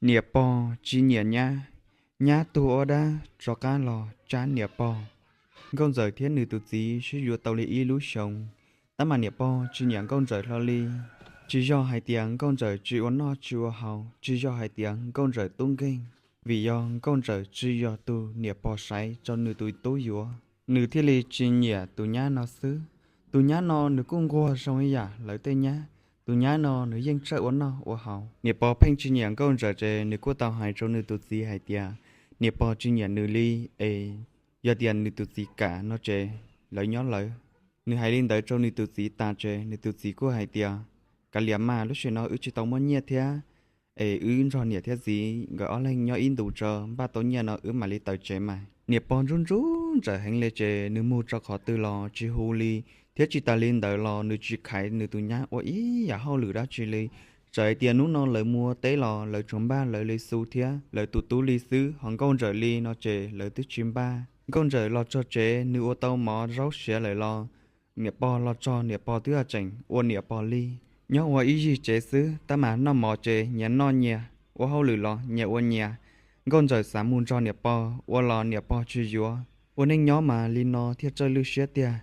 Niam pog tsis nyiam nyab, nyab tuag ua dab rov qab los tsab niam pog. Nkauj Ntxawm thiab nws tus txiv sib yuav tau li ib lub xyoos, tab mas niam pog tsis nyiam Nkauj Ntxawm hlo li. Tsis yog hais tias Nkauj Ntxawm tsis ua noj tsis ua haus, tsis yog hais tias Nkauj Ntxawm tub nkeeg, vim yog Nkauj Ntxawm tsis yog tus niam pog xaiv rau nws tus tub yuav, nws thiaj li tsis nyiam tus nyab no xwb. Tus nyab no nws kuj nquag zoo ib yam lawv tej nyab, tus nyab no nws yeej txawj ua noj ua haus. Niam pog pheej tsis nyiam Nkauj Ntxawm ces nws kuj tau hais rau nws tus txiv hais tias niam pog tsis nyiam nws li, es yog tias nws tus txiv kam no ces lawv nyob lawv. Nws hais li ntawd rau nws tus txiv tas ces nws tus txiv kuj hais tias kav liam mas, lub sij hawm no wb tsis tau muaj nyiaj thiab, es wb nrog niam thiab txiv nkawd ob leeg nyob ib ntus tso, npaj tau nyiaj no wb mam li tawm tsev mas. Niam pog ntsuj ntsuj Ntxawm heev li ces nws mus rau qhov twg los tsis hu li, thiab tsis tas li ntawd los nws tsis khaiv nws tus nyab ua ib yam hauj lwm dab tsi li. Txawm hais tias hnub no lawv mus ua teb los lawv tsuas npaj lawv li xu thiab lawv tus tub li xwb, ho Nkauj Ntxawm li no ces lawv twb tsis npaj. Nkauj Ntxawm los txog tsev nws ua tau mov zaub siav lawm los niam pog los txog niam pog twb tseem ua niam pog li. Nyob ua ib yig tsev xwb tab mas noj mov ces nyias noj nyias, ua hauj lwm los nyias ua nyias. Nkauj Ntxawm xav mus nrog niam pog ua los niam pog tsis yuav. Ua neej nyob mas li no thiaj txawj lwj siab tiag.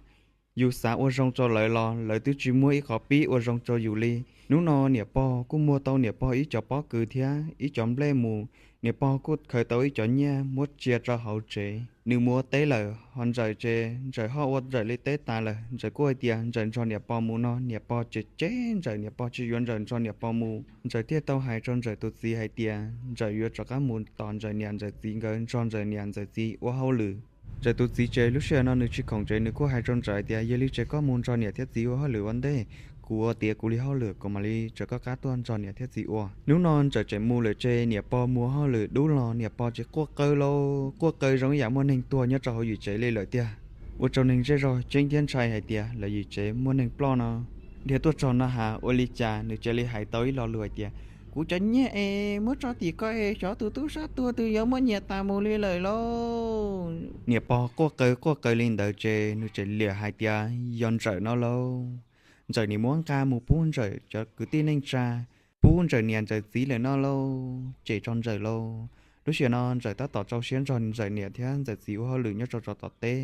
Yus xav ua zoo rau lawv los lawv twb tsis muaj ib qho pib ua zoo rau yus li. Hnub no niam pog kuj muag tau niam pog ib cov pob kws thiab ib cov nplej mus, niam pog kuj khaws tau ib cov nyiaj muab cia rau hauv tsev. Nws mus ua teb lawm ho Ntxawm ces Ntxawm ho ua Ntxawm li teb tas lawm. Ntxawm kuj hais tias Ntxawm nrog niam pog mus no niam pog ces cem Ntxawm, niam pog tsis yuav Ntxawm nrog niam pog mus. Ntxawm thiaj tau hais rau Ntxawm tus txiv hais tias Ntxawm yuav rov qab mus tom Ntxawm niam Ntxawm txiv nkawd, nrog Ntxawm niam Ntxawm txiv ua hauj lwm. Ntxawm tus txiv ces lub sij hawm no nws tsis khoom ces nws kuj hais rau Ntxawm hais tias yog li ces koj mus nrog niam thiab txiv ua hauj lwm ua ntej, kuv ua tiav kuv li hauj lwm kuv mam li rov qab tuaj nrog niam thiab txiv ua. Hnub no Ntxawm tseem mus lawm ces niam pog mus ua hauj lwm dub los niam pog ces quaj qw lauj, quaj qw zoo ib yam muaj neeg tuag nyob rau hauv yim tsev li lawm tiag. Ua rau neeg zej zog ceeb thiab ntshai hais tias lawv yim tsev muaj neeg ploj no. Dhia tuaj txog no has ua li cas nws cia li hais tau ib lo lus hais tias kuv cov nyiaj es muab tso tim ko es xyov tus tub sab tuag twg yuav muab nyias tas mus li lawm lauj. Niam pog quaj qw quaj qw li ntawd ces nws tseem liam hais tias yog Ntxawm no lauj. Ntxawm nim muab nqa mus pub Ntxawm cov kwv tij neej tsa, pub Ntxawm niam Ntxawm txiv lawm no lauj, cem tso Ntxawm lauj. Lub sij hawm no Ntxawm tab tom rau siab nrog Ntxawm niam thiab Ntxawm txiv ua hauj lwm nyob rau tom teb.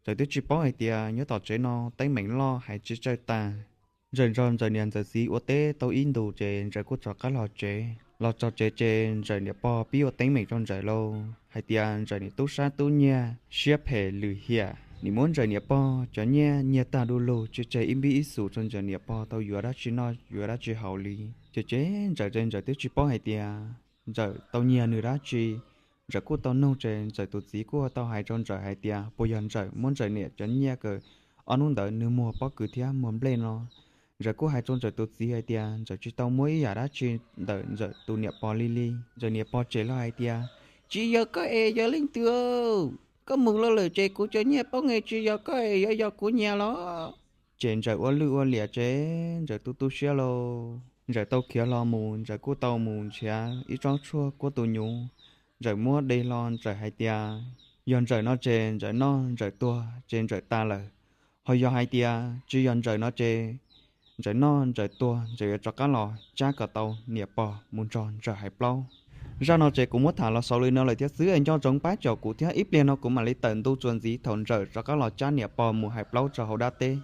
Ntxawm twb tsis paub hais tias nyob tom tsev no teeb meem loj hais tsis tsawg tas. Ntxawm nrog Ntxawm niam Ntxawm txiv ua teb tau ib ntus ces Ntxawm kuj rov qab los tsev. Los txog tsev ces Ntxawm niam pog pib ua teeb meem rau Ntxawm lauj, hais tias Ntxawm niam tub sab tub nyiag siab phem lwm hiam, nim muab Ntxawm niam pog cov nyiaj nyiag tag du lug tsis tseg ib npib ib xus rau Ntxawm niam pog tau yuav dab tsi noj yuav dab tsi haus li. Ces ces Ntxawm ces Ntxawm twb tsis paub hais tias Ntxawm tau nyiag nws dab tsi. Ntxawm kuj tau nug ces Ntxawm tus txiv kuj tau hais rau Ntxawm hais tias puas yog Ntxawm muab Ntxawm niam cov nyiaj kws ob hnub ntawd nws muag pob kws thiab muag nplej no. Ntxawm kuj hais rau Ntxawm tus txiv hais tias Ntxawm tsis tau muab ib yam dab tsi ntawm Ntxawm tus niam pog li li. Ntxawm niam pog cem los hais tias tsis yog koj es yog leej twg? Koj mus los lawm ces kuv cov nyiaj poob es tsis yog koj es yuav yog kuv nyiag los? Ces Ntxawm ua lwj ua liam ces Ntxawm tu tu siab lauj. Ntxawm tau khiav hlo mus, Ntxawm kuj tau mus nrhiav ib tsob tshuaj kuab tus nyuv. Ntxawm muab de hlo, Ntxawm hais tias yog Ntxawm no ces Ntxawm noj Ntxawm tuag ces Ntxawm tas lawm. Ho yog hais tias tsis yog Ntxawm no ces Ntxawm noj Ntxawm tuag Ntxawm yuav rov qab los tsab kom tau niam pog mus nrog Ntxawm hais plaub. Zaj no ces kuv muab tham los xaus li no lawm thiab xwb, nco ntsoov pab caum kuv thiab ib pliag no kuv mam li tawm ntu txuas ntxiv thaum Ntxawm rov qab los tsab niam pog mus hais plaub rau hauv dab teb.